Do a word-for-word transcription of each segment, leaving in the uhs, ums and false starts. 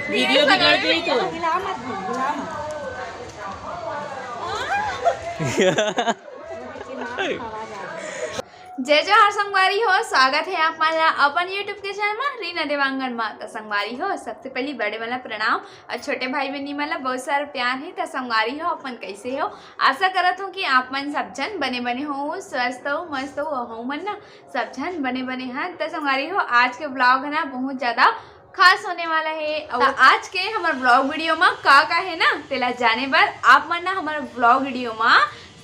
Video बिगड़ गई तो। जय जोहार संगवारी हो, स्वागत हे आप मन ला अपन YouTube के चैनल मा रीना देवांगन मा। त संगवारी हो, सबसे पहली बड़े वाला प्रणाम और छोटे भाई बहनी मन ला बहुत सारा प्यार हे। त संगवारी हो, अपन कैसे हो? आशा करत हूँ कि आप मन सब झन बने बने हो, स्वस्थ हो, मस्त हो, हो मन ना सब झन बने बने हन। त संगवारी हो, आज के vlog है ना बहुत ज्यादा खास होने वाला है। और आज के हमार vlog वीडियो मा का का है ना, तेला जाने बर आप मन ना हमार vlog वीडियो मा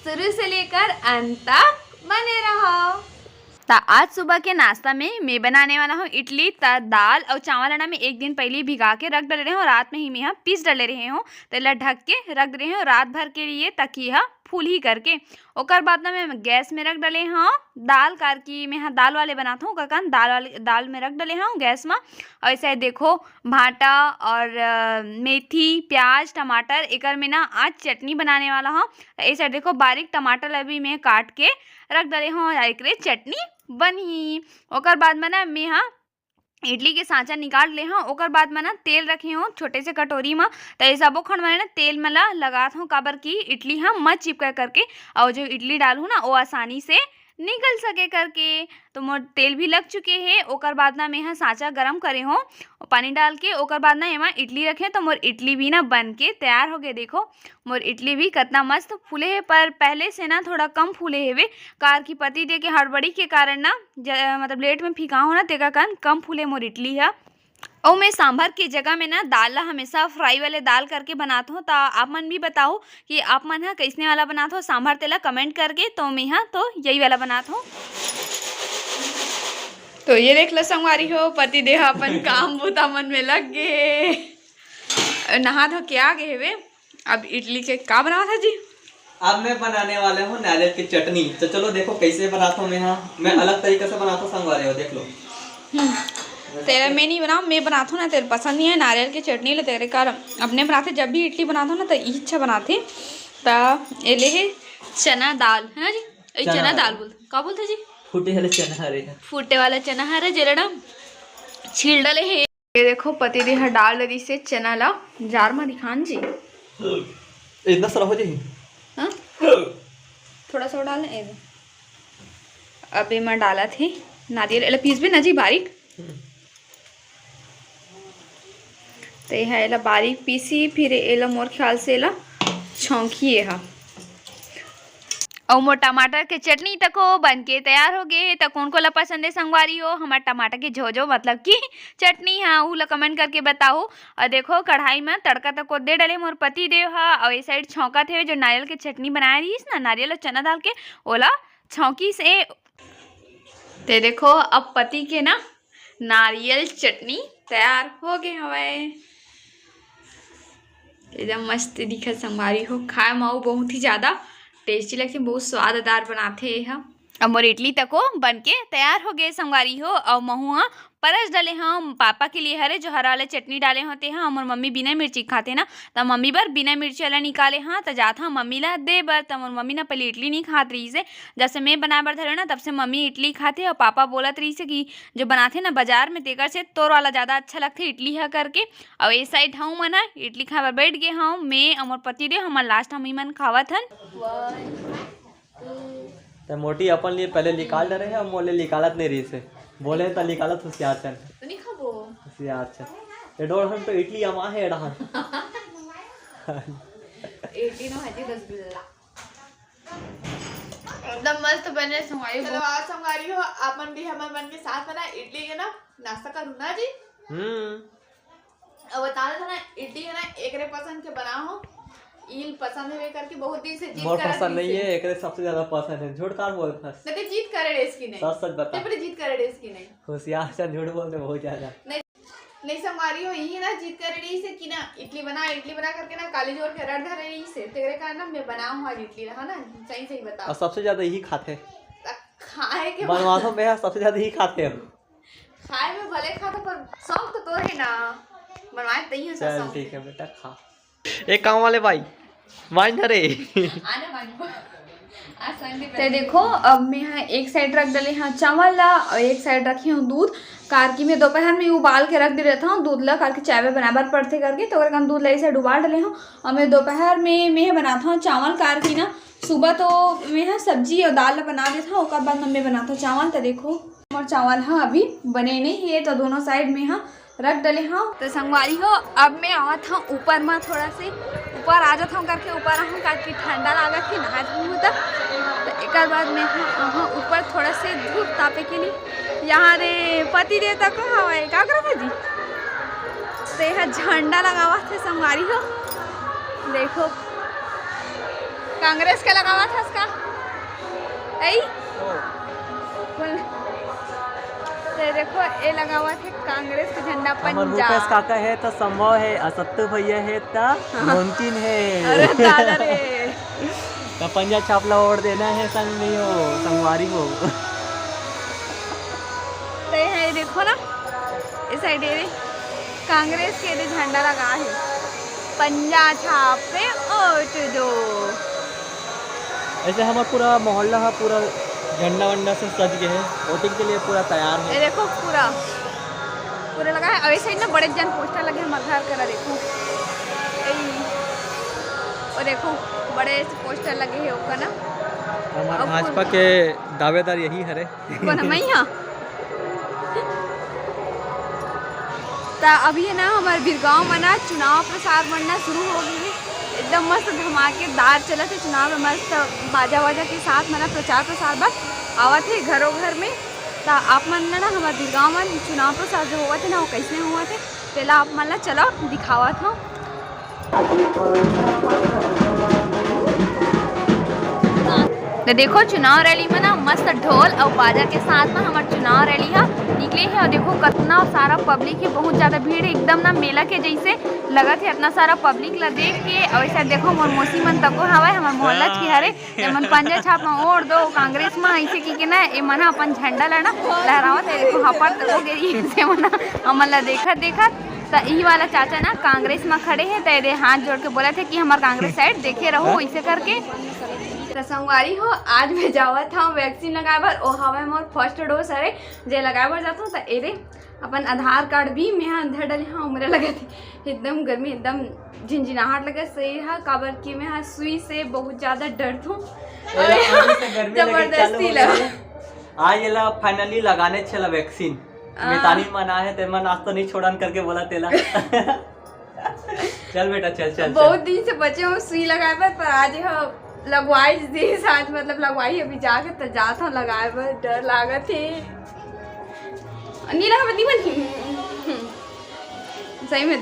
शुरू से लेकर अंत तक बने रहो। त आज सुबह के नाश्ता में मैं बनाने वाला हूँ इडली। त दाल और चावल है ना, मैं एक दिन पहले ही भिगा के रख डाले रहे हूँ, रात में ही मैं यहाँ पीस डाले रहे हूँ। तेला ढक के रख दे रहे हूँ रात भर के लिए, ताकि यह फूलही करके। ओकर बाद ना मैं गैस में रख डाले हूँ दाल, कार की मैं यहाँ दाल वाले बनात हूँ, ककन दाल वाले, दाल में रख डाले हूँ गैस में। और ऐसे देखो, भाटा और अ, मेथी, प्याज, टमाटर, एकर में ना आज चटनी बनाने वाला हूँ। तो ऐसे देखो, बारीक टमाटर अभी मैं काट के रख डाले हूँ, एकरे चटनी बनही। ओकर बाद में ना मैं यहाँ इडली के सांचा निकाल ले हूँ। ओकर बाद में ना तेल रखे हूँ छोटे से कटोरी में। तो ये सबो खंड में ना तेल में ला लगात हूँ, काबर कि इडली हम मत चिपका करके, और जो इडली डालूँ ना, वो आसानी से निकल सके करके। तो मोर तेल भी लग चुके हे। ओकर बाद ना मैं ह सांचा गरम करे हूँ पानी डाल के। ओकर बाद ना एमा इडली रखे, तो मोर इडली भी ना बन के तैयार हो गए। देखो, मोर इडली भी कितना मस्त फूले हे, पर पहले से ना थोड़ा कम फूले हेवे, कार की पति दे के हड़बड़ी के कारण ना ज-, मतलब लेट में फिका हो ना, तेका कारण कम फूले मोर इडली ह। अउ मैं सांभर के जगह में ना दाल ला हमेशा फ्राई वाले दाल करके बनात हूँ। त आप मन भी बताओ कि आप मन ह कइसने वाला बनात हो सांभर, तेला कमेंट करके। तो मैं ह तो यही वाला बनात हूँ। तो ये देख लो संगवारी हो, पति देव अपन काम बूता मन में लग गे, नहा धो के आ गे हेवे। अब इडली के का बनावत है जी? अब मैं बनाने वाले हूँ नारियल की चटनी। तो चलो देखो कैसे बनाता हूँ मैं। हाँ, मैं अलग तरीके से बनाता हूँ संगवारी हो, देख लो। तेरा मैं नहीं बनाऊँ, मैं बनाता हूँ ना, तेरे पसंद नहीं है नारियल की चटनी, ले तेरे कारण अपने बनाते, जब भी इडली बनाता हूँ ना तो इच्छा बनाते। तो ये ले है चना दाल, है ना जी? ए, चना चना दाल हरे। बोलते, का बोलते जी? फूटे वाले चना हरे। फूटे वाला चना हरे, जेला ना छील डाले हे। ये देखो, पति देव ह डाल डरिस हे चना ला जार म, दिखान जी। इतना सारा हो जाही? हाँ? थोड़ा सा और डाल, ए दे। अब एमा डालत हे नारियल, एला पीसबे ना जी बारीक। हम्म। ते ह एला बारीक पीसी, फिर एला मोर ख्याल से एला छौंकी एहा। अउ मोर टमाटर के चटनी तको बन के तैयार हो गे हे। त कोन कोन ला पसंद हे संगवारी हो हमर टमाटर के झोझो, मतलब कि चटनी हा, उ ला कमेंट करके बताओ। अउ देखो, कढ़ाई में तड़का तको दे डले मोर पति देव हा, अउ ए साइड छौंकत हे, जो नारियल के चटनी बनाए रहिस ना, नारियल अउ चना दाल के, ओला छौंकिस हे। ते देखो, अब पति के ना नारियल चटनी तैयार हो गे हवय। एकदम मस्त दिखत संगवारी हो, खाए म अउ बहुत ही ज्यादा टेस्टी लगथे, बहुत स्वाददार बनाथे एहा। अब मोर इडली तको बन के तैयार हो गे संगवारी हो, अउ महू ह परस डले हंव पापा के लिए हरे, जो हरा वाला चटनी डाले हंव तेहा। मोर मम्मी बिना मिर्ची खाथे ना, त मम्मी बर बिना मिर्ची वाला निकाले हंव, त जात हंव मम्मी ला दे बर। त मोर मम्मी ना पहले इडली नहीं खात रहिस हे, जैसे मैं बनाए बर धरे ना, तब से मम्मी इडली खाथे, अउ पापा बोलत रहिस हे कि जो बनाथे ना बाजार में, तेकर से तोर वाला ज्यादा अच्छा लगथे इडली ह करके। अउ ए साइड हूँ मन ह इडली खाए बर बैठ गे हूँ, मैं अउ मोर पति देव, हमर लास्ट हम मन खावत हन। ते मोटी अपन लिए पहले निकाल डरे हे, मोले निकालत नहीं रहिस हे, बोले त निकालत होशियार चन। तो नहीं खाबो। होशियार चन। ये डोर हम तो इडली अमा है डहर। इडली नो है जी, रसगुल्ला। एकदम मस्त बने संगवारी हो। चलो, आज संगवारी हो, आप मन भी हमर मन के साथ में ना इडली के ना नाश्ता करू ना जी। हम्म। अब बता देता ना, इडली है ना, एकरे पसंद के बना हो, ईल पसंद है करके बहुत दिन से जिद मोर करत पसंद रहिस नहीं हे। है, एकरे सबसे ज्यादा पसंद है। झूठ काहे बोलत हस? नहीं, ते जिद करे रेस की नहीं। सच सच बता। ते पहले जिद करे रेस की नहीं। होशियार चा झूठ बोलते बहुत ज्यादा। नहीं, नहीं संगवारी हो, यही ना जिद करे रहिस हे कि ना इडली बना, इडली बना करके ना काली जोर के रट धरे रहिस हे। तेरे कारण ना मैं बनाऊँ आज इडली रहा ना, सही सही बता। और सबसे ज्यादा यही खाते। त खाए के बनवासो में सबसे ज्यादा यही खाते हम। खाए में भले खाता, पर शौक तो तोर है ना, बनवाए तही है चल शौक। ठीक है बेटा, खा। ए काम वाले भाई, वाइन धरे। आने वाली। ते देखो, अब मैं हा एक side रख डले हा चावल ला और एक side रखे हूँ दूध। कारकी मैं दोपहर में उबाल के रख दे रहता हूँ दूध ला, कारकी चाय बनाए बर पड़थे करके, तो ओकर कारण दूध ला ऐसे उबाल डले हूँ। और मैं दोपहर में मैं बनाता हूँ चावल, कारकी ना सुबह तो मैं हा सब्जी और दाल ला बना देता हूँ, ओकर बाद में मैं बनाता हूँ चावल। तो देखो, मोर चावल हा अभी बने नहीं है, तो दोनों side में हा रख डले हव। तो संगवारी हो, अब मैं आवत हव ऊपर म, थोड़ा से ऊपर आ जात हव करके ऊपर आहूँ, काकि ठंडा लागत हे, नहात हूँ त। तो एकर बाद मैं ह-, आहूँ ऊपर थोड़ा से धूप तापे के लिए। यहाँ रे पति देवता का हवय, का करत हे जी? तो यहाँ झंडा लगावत हे संगवारी हो, देखो कांग्रेस के लगावत हस का? ऐ? बोल। ते देखो, ए लगावत हे कांग्रेस के झंडा। हमर पंजा। भूपेश काका हे त संभव हे, अउ सत्तू भैया हे त हाँ। मुमकिन हे। अरे दादा रे। त पंजा छाप ला वोट देना हे संग नहीं हो, संगवारी हो। तो यहाँ ये देखो ना, इस side ये कांग्रेस के एदे झंडा लगा हे, पंजा छाप पे वोट दो। ऐसे हमर पूरा मोहल्ला ह पूरा झंडा वंडा से सज गए हे, वोटिंग के लिए पूरा तैयार ये हे। देखो पूरा, पूरा लगा हे। अउ ऐसे ही ना बड़े जन पोस्टर लगे हे हमर घर करा, देखो। ए, और देखो बड़े से पोस्टर लगे हे ओकर ना। हमर अउ भाजपा पूरा के दावेदार यही हरे। कोन मैं हा? त अभी हे ना, हमर बिरगांव म ना चुनाव प्रचार मन ना शुरू हो गए हे। एकदम मस्त धमाकेदार चलत हे चुनाव में, मस्त बाजा वाजा के साथ मना प्रचार प्रसार बर आवत हे घरों घर में। त आप मन ला ना हमर बिरगांव म चुनाव प्रचार जो होवत हे ना, वो कैसे होवत हे, तेला आप मन ला चलो दिखावत हूँ। तो देखो, चुनाव रैली में ना मस्त ढोल अउ बाजा के साथ में हमर चुनाव रैली ह निकले हे। अउ देखो, कतना सारा पब्लिक हे, बहुत ज्यादा भीड़ हे, एकदम ना मेला के जैसे लगत हे, इतना सारा पब्लिक ला देख के। अउ ऐसे देखो, मोर मौसी मन तको हवय, हमर मोहल्ला के हरे, एमन पंजा छाप में वोट दो कांग्रेस में, ऐसे की के ना, ए मन ह अपन झंडा ला ना लहरावत हे। देखो, हपट तको गे, ऐसे मन ह हमन ला देखत देखत। त इही वाला चाचा ना कांग्रेस म खड़े हे, त एदे हाथ जोड़ के बोलत हे कि हमर कांग्रेस side देखे रहो, हाँ? इसे करके। त संगवारी हो, आज मैं जावत हव vaccine लगाए बर। ओ हवय मोर first dose हरे, जे लगाए बर जात हव। त एदे अपन आधार कार्ड भी मैं हा धर डले हव, उमरे लगत हे एकदम गर्मी, एकदम झिनझिनाहट लगत हे, सही हा, काबर कि मैं हा सुई से बहुत ज्यादा डरथव। एला अभी से गर्मी लगे चालू जबरदस्ती हो लगा। गई है। आज एला finally लगाने छेला vaccine। आ। मितानी मन आए हे, ते मन आज तो नहीं छोड़न करके बोला तेला। चल बेटा, चल, चल, चल। बहुत दिन से बचे हव सुई लगाए बर, पर आज यह लगवाई दीस, आज मतलब लगवाई, अभी जाके त जात हव लगाए बर, डर लागत हे। नहीं लगा, नहीं बन। सही में।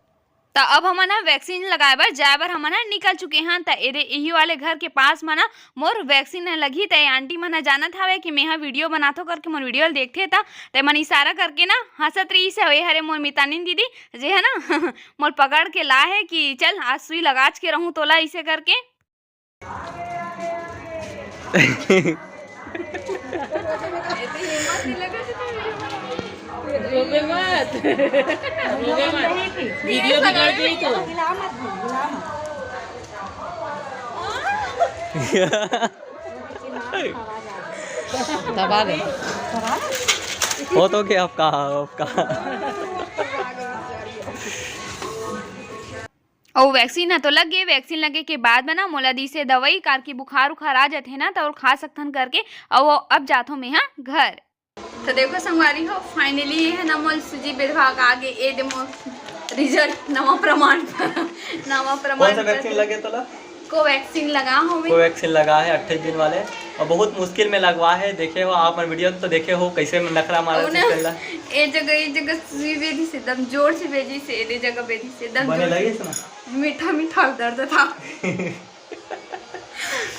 त अब हमन ह vaccine लगाए बर जाए बर हमन ह निकल चुके हन। त एदे इही वाले घर के पास म ना मोर vaccine ह लगही। त ए aunty मन ह जानत हवे कि मेंहा video बनाथो करके मोर video ल देखथे, त ते मन इशारा करके ना हंसत रहिस हे, "ए हरे मोर मितानिन दीदी, जे है ना मोर पकड़ के ला हे कि चल आज सुई लगाच के रहूं तोला," इसे करके। रोबे मत। रोबे मत। वीडियो बिगड़ गई तो। दबा दे। हो तो क्या आपका, आपका। अउ vaccine ह तो लग गे। Vaccine लगे के बाद में ना मोला दिसे दवाई, कारकी बुखार उखार आ जाथे ना, त ओला खा सकथन करके। अउ अब जाथों मैं हा घर। तो देखो संगवारी हो, finally ये है ना मोल सूजी बेधवा के आ गे। ए दे मोर result, नवा प्रमाण, नवा प्रमाण कौन सा vaccine लगे तोला? Covaxin लगा हो मैं। Covaxin लगा है अट्ठाईस दिन वाले, और बहुत मुश्किल में लगवा है। देखे हो आप मन video तो देखे हो कैसे नखरा मारा अउ ना, चिकन ला। ए जगह, ए जगह सुई बेधी से एकदम जोर से बेधी से, ए जगह बेधी से एकदम बने जोर से। लगी इसमें? मीठा मीठा दर्द था।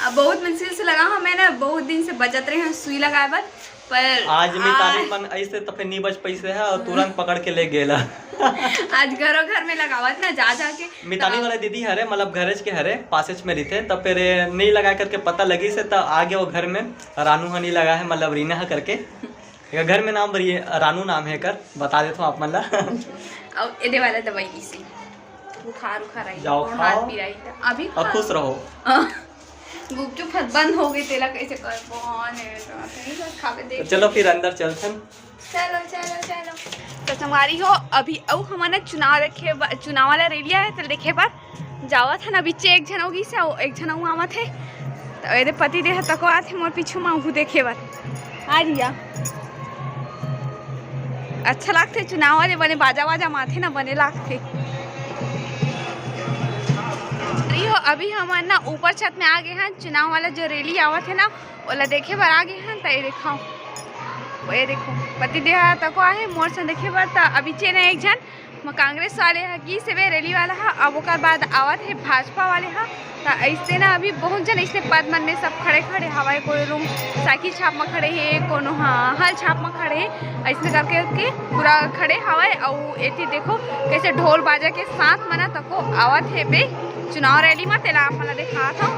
अब बहुत मुश्किल से लगा हूँ मैंने, बहुत दिन से बचत रहे हैं सुई लगाए बर, पर आज आ- मितानिन मन ऐसे तो फिर नहीं बच पैसे है और तुरंत पकड़ के ले गेला। आज घरों घर में लगावत ना जा जाके। मितानी वाला दीदी हरे, मतलब घरेज के हरे, पासेज में रहिथे, तब फिर नहीं लगा करके पता लगी से तब आगे वो घर में रानू हनी लगा है, मतलब रीना है करके। एक घर में नाम री-, रानू नाम है कर, बता देता हूँ आप मन ला। अब एदे वाला दवाई इसे बुखार उखार आई, जाओ गोड़ हाथ खाओ। पिराई था। अभी और खा। खुश रहो। हाँ। गुपचुप हर बंद हो गई, तेला कैसे करबो? हाँ, नहीं तो नहीं बस खावे दे। तो चलो फिर अंदर चलथन। चलो, चलो, चलो। तो संगवारी हो, अभी अउ हमन चुनाव देखे ब-, चुनाव वाला रैली आहे, तो देखे बर जावत हन। अभी एक झन होगी से, एक झन अउ आवत हे। तो एदे पति देह तको आथे मोर पीछू मा, उहू देखे बर आ रिया। अच्छा लागथे चुनाव वाले, बने बाजा वाजा माथे ना, बने लागथे। अरे हो, अभी हमन ना ऊपर छत में आ गए हैं। चुनाव वाला जो रैली आवत है ना, ओला देखे बर आ गए हैं। त ये देखो, ये देखो, पति देहा तको आहे मोर संग देखे बर। त अभी चेन एक झन म कांग्रेस वाले ह गिस हेबे, रैली वाला ह, अब ओकर बाद आवत हे भाजपा वाले ह। त अइसने ना अभी बहुत झन अइसने पद मन में सब खड़े खड़े हवय, कोई रूम साइकिल छाप म खड़े हे, कोनो ह हल छाप म खड़े हे, अइसने करके के पूरा खड़े हवय। अउ एती देखो कैसे ढोल बाजा के साथ मना तको आवत हेबे चुनाव रैली म, तेला आप मन ला देखात हव।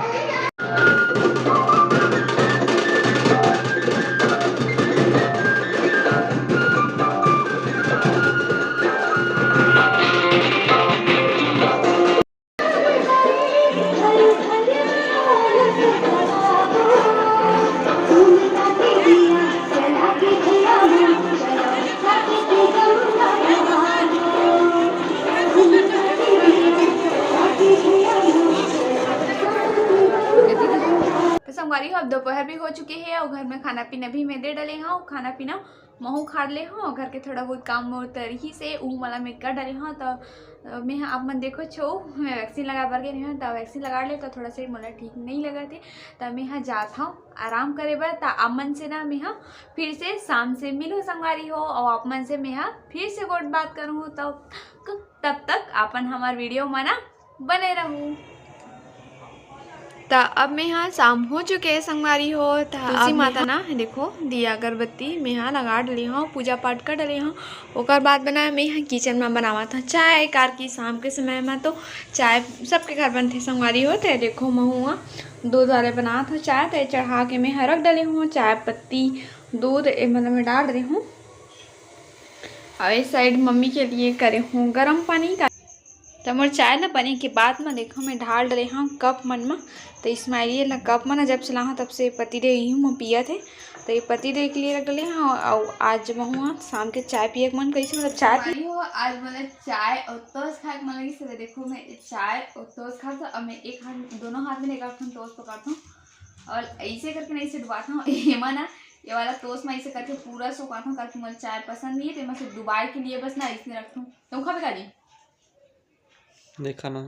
तो संगवारी हो, अब दोपहर भी हो चुके हे अउ घर में खाना पीना भी मैं दे डले हूँ। खाना पीना महू खा ले हूँ, घर के थोड़ा बहुत काम मोर त रही से ऊ मला मैं कर डले हूँ। तो मैं ह, आप मन देखो छो, मैं वैक्सीन लगा बर गे रही हूँ, तो वैक्सीन लगा ले तो थोड़ा से मोला ठीक नहीं लगा थे, तो मैं ह जात हूँ आराम करे बर। तो आप मन से ना मैं ह फिर से शाम से मिलूँ संगवारी हो, और आप मन से मैं ह फिर से गोठ बात करूँ। तो तब तक आपन हमार वीडियो में ना बने रहू। त अब मेहा शाम हो चुके हे संगवारी हो, त तुलसी अब माता मेहा ना देखो दिया अगरबत्ती मेहा लगा डले हूँ, पूजा पाठ कर डले हूँ। ओकर बाद बना मेहा किचन में बनावत हूँ चाय, कार की शाम के समय में तो चाय सबके घर बनथे संगवारी हो। ते देखो महुआ दूध वाले बनात हूँ चाय, ते चढ़ा के मेहा रख डले हूँ चाय पत्ती दूध ए मतलब में डाल रही हूँ। और इस साइड मम्मी के लिए करे हूँ गरम पानी का। त मोर चाय ल बने के बाद म देखो मैं ढाल डरे हूँ कप मन म। त स्माइली ल कप मन जब से लाहूँ तब से पति दे यही म पियत हे। त ये पति दे के लिए रख डले हूँ। अउ आज महुआ शाम के चाय पिए के मन कैसे मतलब चाय पी संगवारी हो, आज मतलब चाय और टोस्ट खाए के मन लगी से। देखो मैं चाय और टोस्ट खात हूँ। अब मैं एक हाथ, दोनों हाथ में एक आध ठन टोस्ट पकड़त हूँ और ऐसे करके नहीं से डुबात हूँ। एमा ना ये वाला टोस्ट में ऐसे करके पूरा सुखात हूँ, काकि मोला चाय पसंद नहीं है, तो मैं से डुबाए के लिए बस ना इसने रखत हूँ। तुम खाबे काली? देखा ना।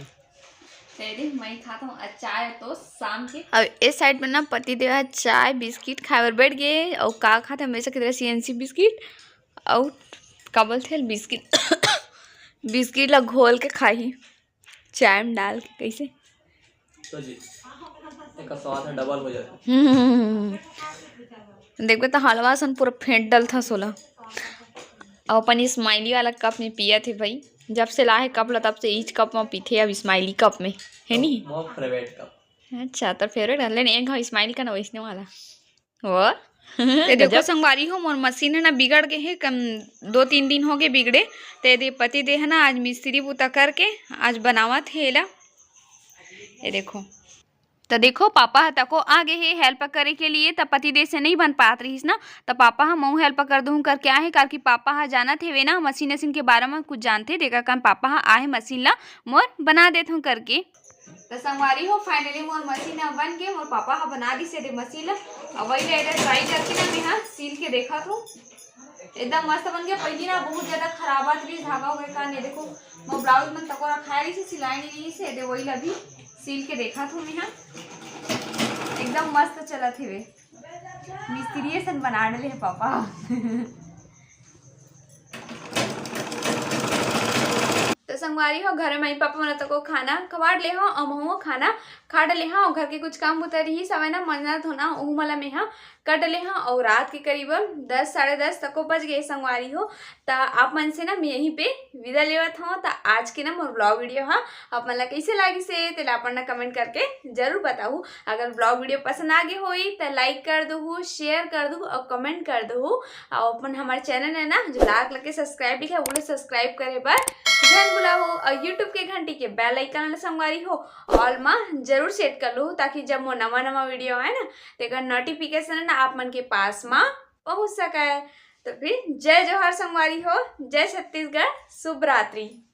तेरे मैं खात हूँ आज चाय तो शाम के। अब इस साइड में ना पति देव ह चाय बिस्किट खाए बर बैठ गए, और का खाते हमेशा की तरह सीएनसी बिस्किट, और का बोलते हैं बिस्किट, बिस्किट ला घोल के खाही चाय में डाल के। कैसे? तो जी, एकर स्वाद ह डबल हो जाथे। हम्म। देखबे त हलवा सन पूरा फेंट डलथस ओला। अउ अपन स्माइली वाला कप में पियत हे भाई। जब से लाहे कप ला तब से इच कप में पीथे, अब स्माइली कप में, है नी? मोर फेवरेट कप। अच्छा, तोर फेवरेट है। लेने एक घाव स्माइली का ना वैसने वाला। वो? ते देखो गजब। संगवारी हो, मोर मशीन है ना बिगड़ गए है, कम दो तीन दिन हो गए बिगड़े। ते दे पति दे है ना आज मिस्त्री बूता करके आज बनावत हे एला। ये देखो, त देखो पापा ह तको आ गए हे हेल्प करे के लिए। त पति दे से नहीं बन पात रहिस ना, त पापा ह मऊ हेल्प कर दूँ करके आहे, काकि पापा ह जानत हेवे ना मशीन वशीन के बारे में कुछ जानथे, तेकर कारण पापा ह आहे मशीन ला मोर बना देत हूँ करके। त संगवारी हो, finally मोर मशीन ह बन गे, मोर पापा ह बना दिस एदे मशीन ला। अब वही ला एदे try करके ना मैं ह सिल के देखत हूँ। एकदम मस्त बन गया। पहली ना बहुत ज्यादा खराब आत रही धागा वगैरह का, नहीं देखो मोर ब्लाउज मन तको रखाए रही से, सिलाई नहीं रही से, एदे वही ला भी सिल के देखत हूँ मैं ह। एकदम मस्त चलत हेवे, मिस्त्री सन बना डले हे पापा। तो संगवारी हो, घर में मम्मी पापा मन तको खाना खवाड़ ले हो, अउ महू खाना खा डले हो। घर के कुछ काम बुता रही सवे ना, मंजना धोना, ऊ मला में हा कर डले हो। और रात के करीबन दस, साढ़े दस तको बज गए संगवारी हो। त आप मन से ना मैं यहीं पे विदा लेवत हूँ। त आज के ना मोर vlog video हा आप मन ला कैसे लागिस हे, तेला अपन ना comment करके जरूर बताहू। अगर vlog video पसंद आ गए होई त like कर दहू, share कर दहू और comment कर दहू। और अपन हमारे channel है ना जो लाल कलर के subscribe लिखा है, वो लोग subscribe करे बर झन भुलाहू, और YouTube के घंटी के bell icon ला संगवारी हो all मा जरूर set कर लूहू, ताकि जब मोर नवा नवा video आए ना, तेकर notification ना आप मन के पास मा पहुंच सके। तो फिर जय जोहार संगवारी हो, जय छत्तीसगढ़, शुभ रात्रि।